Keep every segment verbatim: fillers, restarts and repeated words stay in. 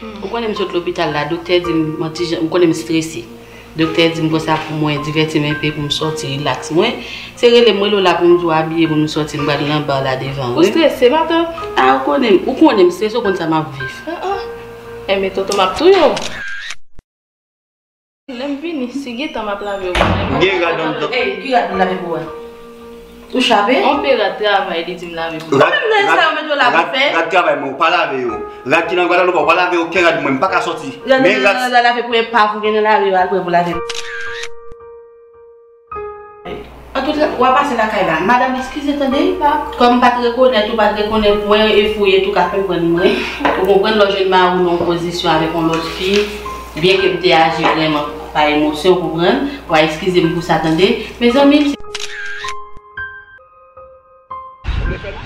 Ou konnen m sot lopital la, doktè di m, m an ti jan, ou konnen m strese. Doktè di m pran sa pou mwen, divèti m enpe pou m sòti, rilaks. Mwen, se rele m, rele w la pou m di w abiye pou nou sòti, m pral nan ba la devan, wi. Ou strese, matant? A, ou konnen, ou konnen m strese, ou konn sa m ap viv. Ah, ah. Enben, tonton, m ap touye w. Lè m vini, si gen tan m ap lave w. M gen rad anndan. Ey, ki rad m lave pou wè? Ou chape? On pe rad travay, li di m lave pou. Rad, rad, rad travay mwen, ou pa lave yo. Rad ki nan gwadalop, ou pa lave okenn rad mwen, m pa ka sòti. Men rad, rad lave pou epav ou gen nan lari yo, al pran pou lave. Antouka, w a pase lakay la. Madanm, eskize tande, kòm m pa t rekonèt ou, pa t rekonèt mwen, e fouye tou ka konprann mwen. Ou konprann lè w jwenn mari w nan yon pozisyon avèk yon lòt fi, byenke m te aji vrèman pa emosyon, ou konprann, w a eskize m pou sa tande. Mezanmi, m se Ou vle fè l?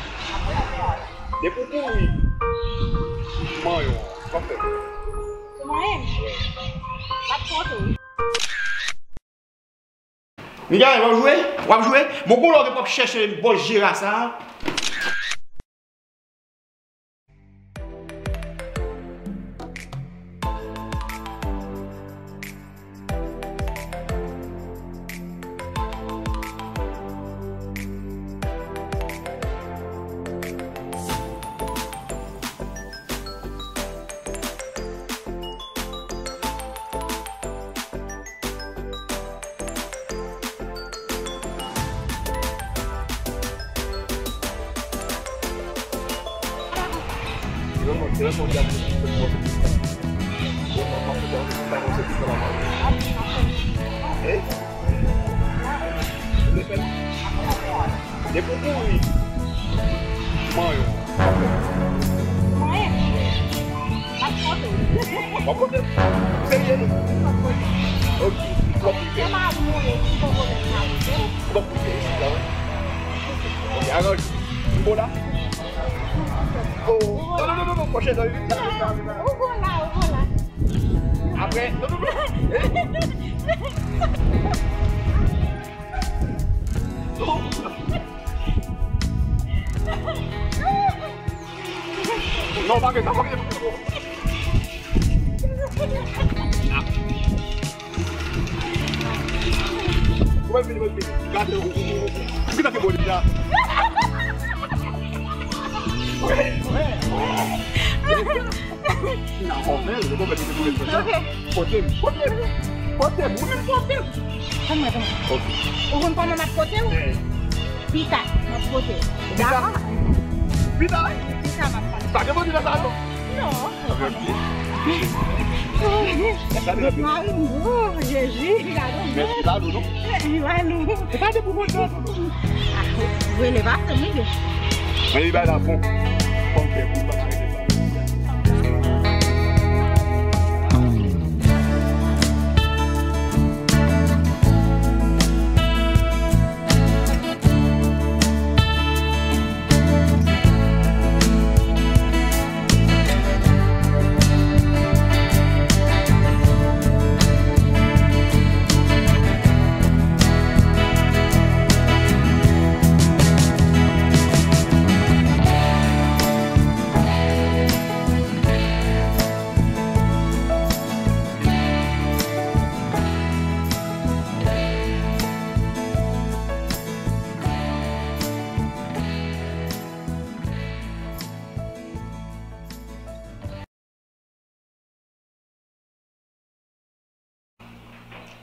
Depi w kouri, manyen w, w ap fè. Se manyen? M ap konte w. Migael, w ap jwe? W ap jwe? Bon, gon lè w gen pou w ap chèche bòs Jera sa a. Depi w kouri, manyen w. Manyen? M ap konte w. W ap konte m? Serye? Ok. Ou p ap konte m. Se mari mwen ye, ki poko menm mari. Ou p ap konte isit la, wi. Ok, aranje. Ou bon la? Oh. Non, non, non, non, non, pwochen nan, wi. Ou bon la, ou bon la. Apre, non, non, non. Non, pa gen, pa gen. Ou mèt vini, ou mèt vini. Gade, ou, ou, ou, ou. Ou ki ta gen bon deja. Wi, wi, wi. Nan, bon, men, le bon, men, men, men, men. Ok. Pote m, pote m, pote m, wi, pote m. Tann mwen, tann mwen. Ok. Ou konn kòman m ap pote w? Eh. Pita, m ap pote w. Pita? Dakò? Pita? Pita, m ap pote w. Pa gen manje nan sa, non? Non. Mari m gwo, Jezi, gade w. Men li pa lou, non? Li pa lou. E pa de pou mwen, non. Ah, rele pa, tann mwen. Men li bay la fon. Fò m fè pou m pa rete la.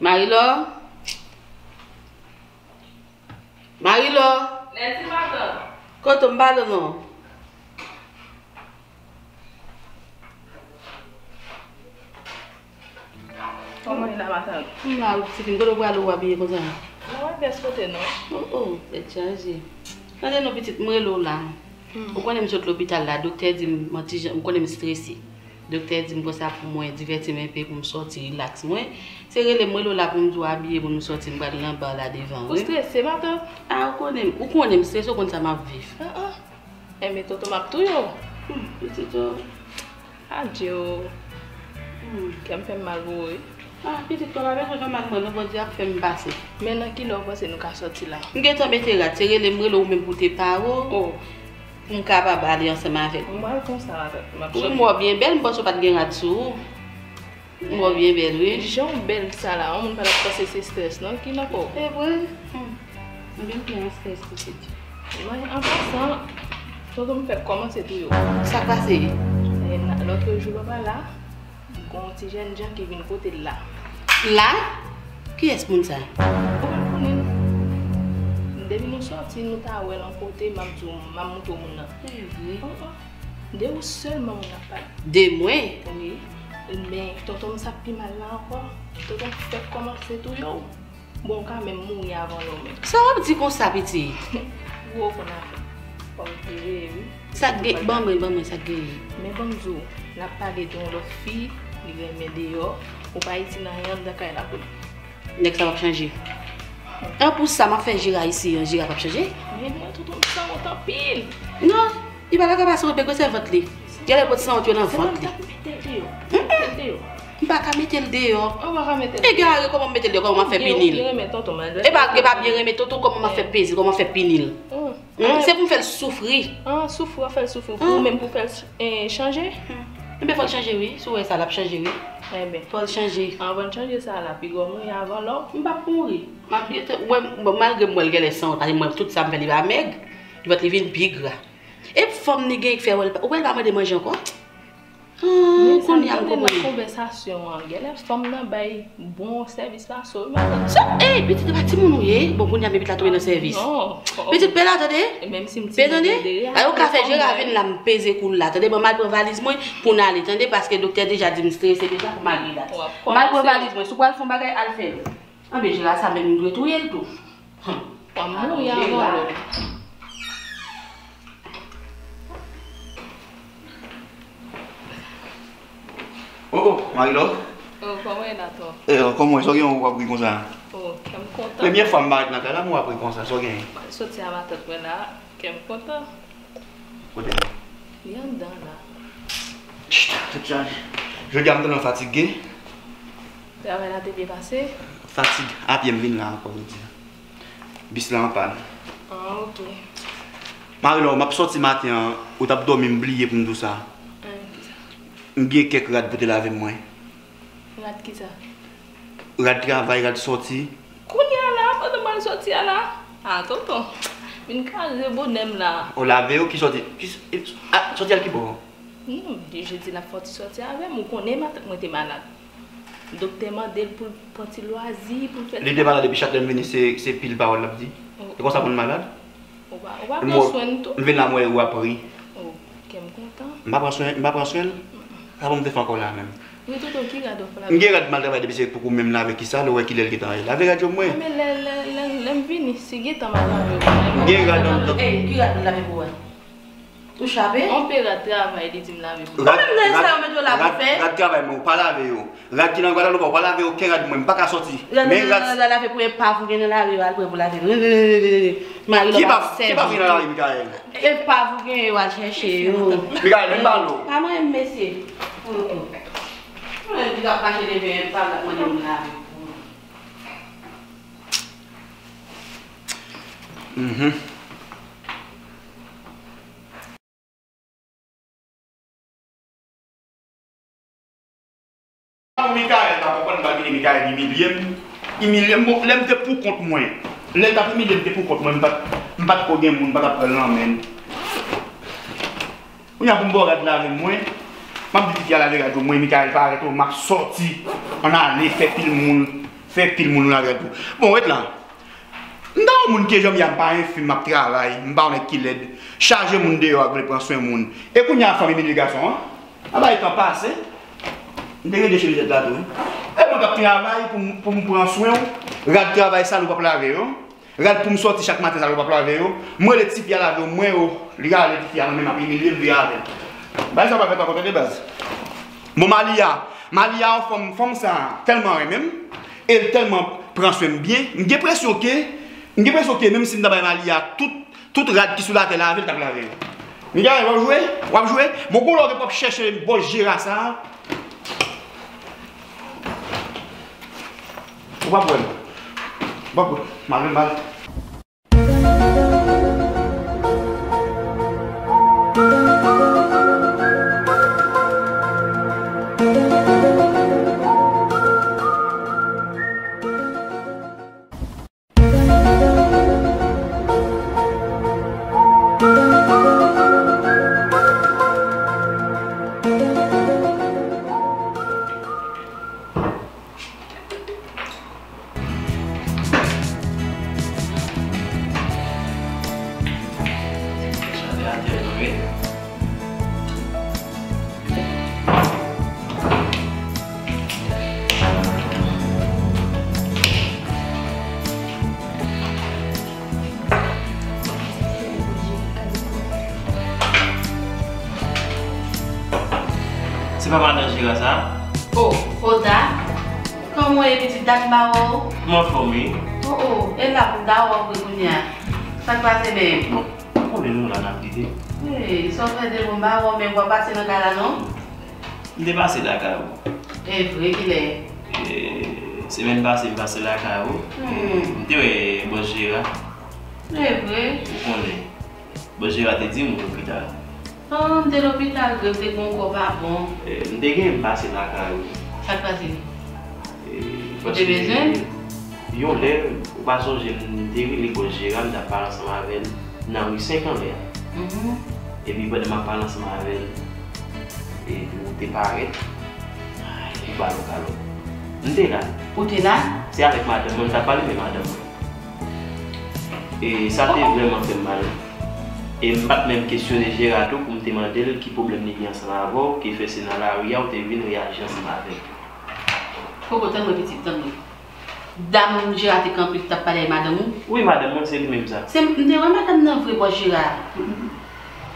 Marilò? Marilò? Lèdi matant. Kote w, m pa la non. Kòman w ye la, matant? M la wi, pitit, m kote w prale w abiye konsa? Mwen pa vès kote non. Oh, oh, tèt chaje. Tande non, pitit, m rele w la. Hmm. Ou konnen m sot lopital la, doktè di m, m an ti jan, ou konnen m strese. Doktè di m pran sa pou mwen, divèti m enpe pou m sòti, rilaks. Mwen, se rele m, rele w la pou m di w abiye pou nou sòti, m pral nan ba la devan, wi. Ou strese, matant? A, ou konnen, ou konnen m strese, ou konn sa m ap viv. Ah, ah. Enben, tonton, m ap touye w. Hmm, pitit o. Adye o. Hmm. Kè m fè m mal pou ou, wi. Ah, pitit, kò pa bezwen fè mal mwen, non, Bondye ap fè m pase. Men nan ki lè w panse nou ka sòti la? M gentan mete rad, se rele m, rele w menm pou te pare w. Oh. Pou m kapab ale ansanm avèk ou. M pral konsa, matant. M ap chanje. Wi, m wè w byen bèl, m panse w pa t gen rad sou ou. M wè w byen bèl, wi. Jan w bèl sa la, yon moun pa t ap panse se strès non ki nan kò w. Se vre? Hmm. M vin plen an strès pitit. Mwen, an pasan, tonton m fèk kòmanse touye w. Sa k pase? E, lòt jou papa la, gon ti jènjan ki vin kote l la. La? Kiyès moun sa? Ou pa konnen l. Depi nou sòti, nou ta wè l yon kote, m ap di w, m ap montre w moun nan. Se vre? An, an. De ou sèlman moun ap pale. De mwen? Wi. Men tonton m sa k pi mal la ankò. Tonton m fèk kòmanse touye w. Bon, w ka menm mouri avan lè w menm. Sa w ap di konsa, pitit? Ou wè w konn afè. Fò m te veye, wi. Sa k gen? Ban mwen, ban mwen sa k genyen. Men ban m di w, n ap pale de yon lòt fi, li renmen deyò, ou pa itil nan anyen anndan kay la pou li. Nèg sa p ap chanje. An pou sa, m ap fè Jera isi an, Jera p ap chanje? Men mwen, tonton m sanwont anpil. Non, li pa ta ka pa sanwont, men gwosè vant li. Genlè l pot sanwont yo nan vant li. Se pa m k ap mete l deyò. M ap mete l deyò. M pa ka mete l deyò. Ou pa ka mete l deyò. Egare, kòman m mete l deyò? Kòman m ap fè pini l? Ou byen renmen tonton m, adrès. E pa, e pa byen renmen tonton, kòman m ap fè peze, kòman m ap fè pini l? Hmm. Hmm, se pou m fè l soufri. Ah, soufri, w ap fè l soufri. Pou ou menm pou w fè l ch-, eh, chanje? Hmm. Enben, fò l chanje, wi. Si w wè sa, l ap chanje, wi. Enben. Fò l chanje. Anvan l chanje sa la, piga w mouri avan lè w. M p ap mouri. M ap, wè, bon, malgre m wè l genlè sanwont, paske m wè tout sa m fè, li pa mèg, li vant li vin pi gra. E fòm li gen k fè wè l pa, ou wè l pa mande manje ankò? Ah, kounye a m konprann. Nan konvèsasyon an, genlè fanm nan bay bon sèvis la, so, wi, matant. So, ey, pitit, e pa timoun ou ye? Bon, kounye a, men pitit la tonbe nan sèvis. Non. Pitit, pe la, tande? E menm si m timoun, tande? Ay, ou ka fè Jera vin la, m peze kou l la, tande? Bon, m al pran valiz mwen pou n ale, tande? Paske doktè deja di m strese deja pou m al gen dat. M al pran valiz mwen, si w pral fè yon bagay, al fè l. Anben, Jera sa menm, m dwe touye l tou. Hum. W ap mouri avan lè w. Oh, oh, Marilou. Oh, kòman w ye la, Tò? Eh, oh, kòman w ye? Sa w gen w ap ri konsa? Oh, kè m kontan. Premye fwa m parèt nan kay la, men w ap ri konsa. Sa w gen? Mwen soti a matant mwen la, kè m kontan. Kote l? Li anndan la. Chita, tèt chaje. Jodi a m tèlman fatige. Travay la te byen pase? Fatig. A pye m vin la ankò jodi a. Bis la anpàn. Ah, ok. Marilou, m ap sòti maten an, ou t ap dòmi, m bliye pou m di w sa. Ah, kisa? M gen kèk rad pou te lave mwen. Rad kisa? Rad travay, rad sòti. Kounye a la, pandan m al sòti a la? Ah, tonton, vin kraze bonè m la. Ou lave yo, ki sòti, ki s-, a, sòti al ki bò? Non, jodi l ap fè yon ti sòti avè m. Ou konnen matant mwen te malad. Doktè mande l pou l pran ti lwazi, pou l fè ti... Li te malad epi chak lè m vini, se, se pil pawòl l ap di. Oh. E konsa pou l malad? Ou pa, ou pa pran swen l tou? M vin la, m wè ou ap ri. Oh, kè m kontan. M pa pran swen, m pa pran swen l? Mm-mm. Sa pou m te fè ankò la menm? Wi, tonton, ki rad w ap lave? M gen rad m al travay depi se pou kou menm lave kisa, lè w wè kilè l gentan ye. Lave rad yo mwen. Men lè, lè, lè, lè m vini, si gentan m ap lave yo. M gen rad anndan. Ey, ki rad m lave pou wè? Ou chape? On pe rad travay, li di m lave pou... Rad, ou menm nan sa yo mete w la pou fè? Rad travay mwen, ou pa lave yo. Rad ki nan gwadalop, ou pa lave okenn rad mwen, m pa ka sòti. Men rad, rad lave pou epav ou gen nan lari yo, al pran pou lave. Marilou ap sèvi. Ki epav ki gen nan lari, Mikaèl? Epav ou gen yo, al chèche yo. Mikaèl, vin pale w. Pa mwen, mesye. Mwen di l ap mache leve epav, l ap mande m lave pou. Mhm. Mikaèl pa konprann, m pa vini, Mikaèl imilye m. Imilye m, bon, lè m te pou kont mwen. Lè l t ap imilye m, te pou kont mwen, m pa t, m pa t ko gen moun, m pa t ap pran l nan men l. Kounye a pou m ba w rad lave mwen, m ap di pitit la lave rad yo, mwen, Mikaèl, pa arete w, m ap sòti, ann ale, fè pil moun, fè pil moun lave rad yo. Bon, ret la. M ta yon moun ke jan m ye a, m pa enfim, m ap travay, m pa yon nèg ki lèd. Chaje moun deyò a k vle pran swen moun. E kounye a fanm imilye gason an? Anba e tan pase. M te rete chemizèt la tou, wi. E mwen k ap travay pou m, pou m pran swen w. Rad travay sal ou p ap lave yo. Rad pou m sòti chak maten sal ou p ap lave yo. M rele tifi a lave yo, mwen yo. Li rale tifi a nan men m ap imilye l, vire avè l. Bagay sa pa fèt ankò, tande baz. Bon, Malia, Malia yon fanm, fanm sa tèlman renmen m, e l tèlman pran swen m byen, m gen presyon ke, m gen presyon ke menm si m ta bay Malia tout, tout rad ki sou latè lave, l t ap lave yo. Mikaèl, w ap jwe? W ap jwe? Bon, gon lè w gen pou w ap chèche bòs Jera sa a. Ou p ap wè m. Ou p ap wè m. M ap vin mal. Pa madan Jera sa? Oh, Oda, kòman w ye pitit? Dat m pa wè w. M anfòm wi. Oh, oh, e la pou m ta wè w vre kounye a. Sa k pase menm? Bon, ou konnen nou la n ap lite. Hey, sa w fè de bon m pa wè w menm, w pa pase nan kay la non? M te pase lakay ou. E vre, kilè? E, semèn pase m pase lakay ou. Hmm. M te wè bòs Jera. E vre? Ou konnen. Bòs Jera te di m ou lopital. Oh, m te lopital vre, m te gen yon kò pa bon. E, m te gen m pase lakay ou. Sa k pase? E, ou te bezwen m? Yon lè, ou pa sonje m te rele bòs Jera, m t ap pale ansanm avè l nan ri senk anlè a. Mhm. Epi pandan m ap pale ansanm avè l, epi ou te parèt, ou ba l yon kalòt. M te la. Ou te la? Se avèk madanm mwen, m t ap pale, men madanm mwen. E sa te vrèman fè m mal. E m pa t menm kesyone Jera tou pou m te mande l ki pwoblèm li gen ansanm avè w, ki fè se nan lari a ou te vin reyaji ansanm avè l. Koko, tann mwen pitit, tann mwen. Dam Jera te kanpe, ki t ap pale ak madanm ou? Wi, madanm mwen, se li menm sa. Se, m te wè madanm nan vre, bòs Jera.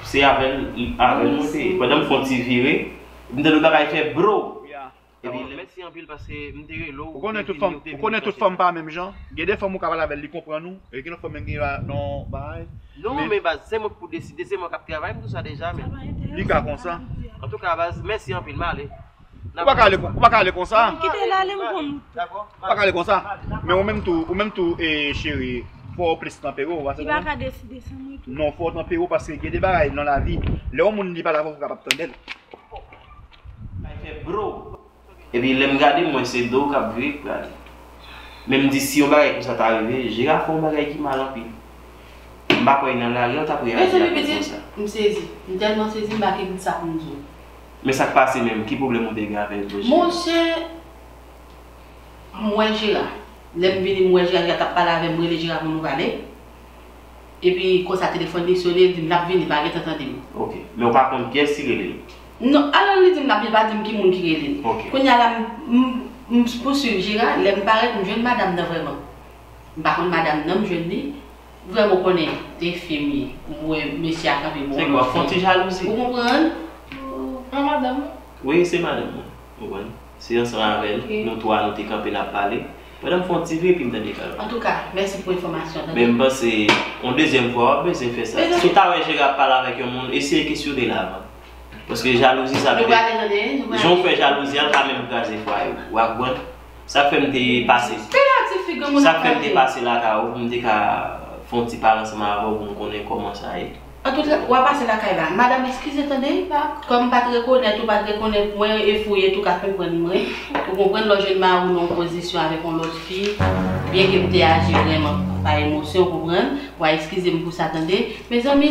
Se avè l, avè l mwen te ye. Pandan m fè yon ti vire, m tande bagay fè bro. Epi, mèsi anpil paske m te rele w, ou konnen tout fanm, ou konnen tout fanm pa menm jan. Gen de fanm ou ka pale avè l, li konprann ou. E gen lòt fanm, men gen yon bagay. Non, men baz, se mwen ki pou deside, se mwen k ap travay, m di w sa deja, men. Li ka konsa. Antouka, baz, mèsi anpil, m ale. Ou pa ka ale kon-, ou pa ka ale konsa. Kite l ale, m konn. Ou pa ka ale konsa. Men ou menm tou, ou menm tou, e, cheri, fò w plis tanpere w, ou pa se konprann? Li pa ka deside san mwen tou. Non, fò w tanpere w paske gen de bagay nan lavi. Lè yon moun li pale avè w, ou kapab tande l. Bagay fè bro. Epi lè m gade, m wè se do w k ap vire k prale. Men m di si yon bagay konsa ta rive, Jera fè yon bagay ki mal anpil. M pa kwè nan lari a w t ap reyaji ak moun konsa. M sezi. M tèlman sezi, m pa gen sa pou m di w. Men sa k pase menm? Ki pwoblèm ou te gen avè l, Jera? Monchè, m wè Jera. Lè m vini, m wè Jera, Jera t ap pale avè m, m rele Jera pou nou pale. Epi konsa telefòn li sone, li di m l ap vini, pa gentan tande m. Ok. Men ou pa konn kiyès ki rele l? Non, alò li di m l ap vini, pa di m ki moun ki rele l. Ok. Kounye a la, m, m, m pouswiv Jera, lè m parèt, m jwenn madanm nan vrèman. M pa konn madanm nan, m jwenn li. Vrèman, ou konnen, te fi m ye. M wè mesye a kanpe bò. Se kwa, fè yon ti jalouzi. Ou konprann? An madanm ou? Wi, se madanm mwen. Ou konprann? Se ansanm avè l, nou twa, nou te kanpe, n ap pale. Pandan m fè yon ti vire, epi m tande kalòt. Antouka, mèsi pou enfòmasyon, tande. Men m panse, yon dezyèm fwa, w ap bezwen fè sa. Si w ta wè Jera ap pale avèk yon moun, eseye kesyone l avan. Paske jalouzi sa, jan w fè jalouzi a, l ka menm kraze fwaye w. W ap konprann? Sa k fè m te pase. Sa k fè m te pase lakay ou, pou m te ka fè yon ti pale ansanm avè w, pou m konnen kòman sa ye. Antouka, w a pase lakay la. Madanm, eskize tande, kòm m pa t rekonèt ou, pa t rekonèt mwen, e fouye tou ka konprann mwen. Ou konprann, lè w jwenn mari w nan yon pozisyon avèk yon lòt fi, byenke m te aji vrèman pa emosyon, ou konprann, w a eskize m pou sa tande. Mezanmi,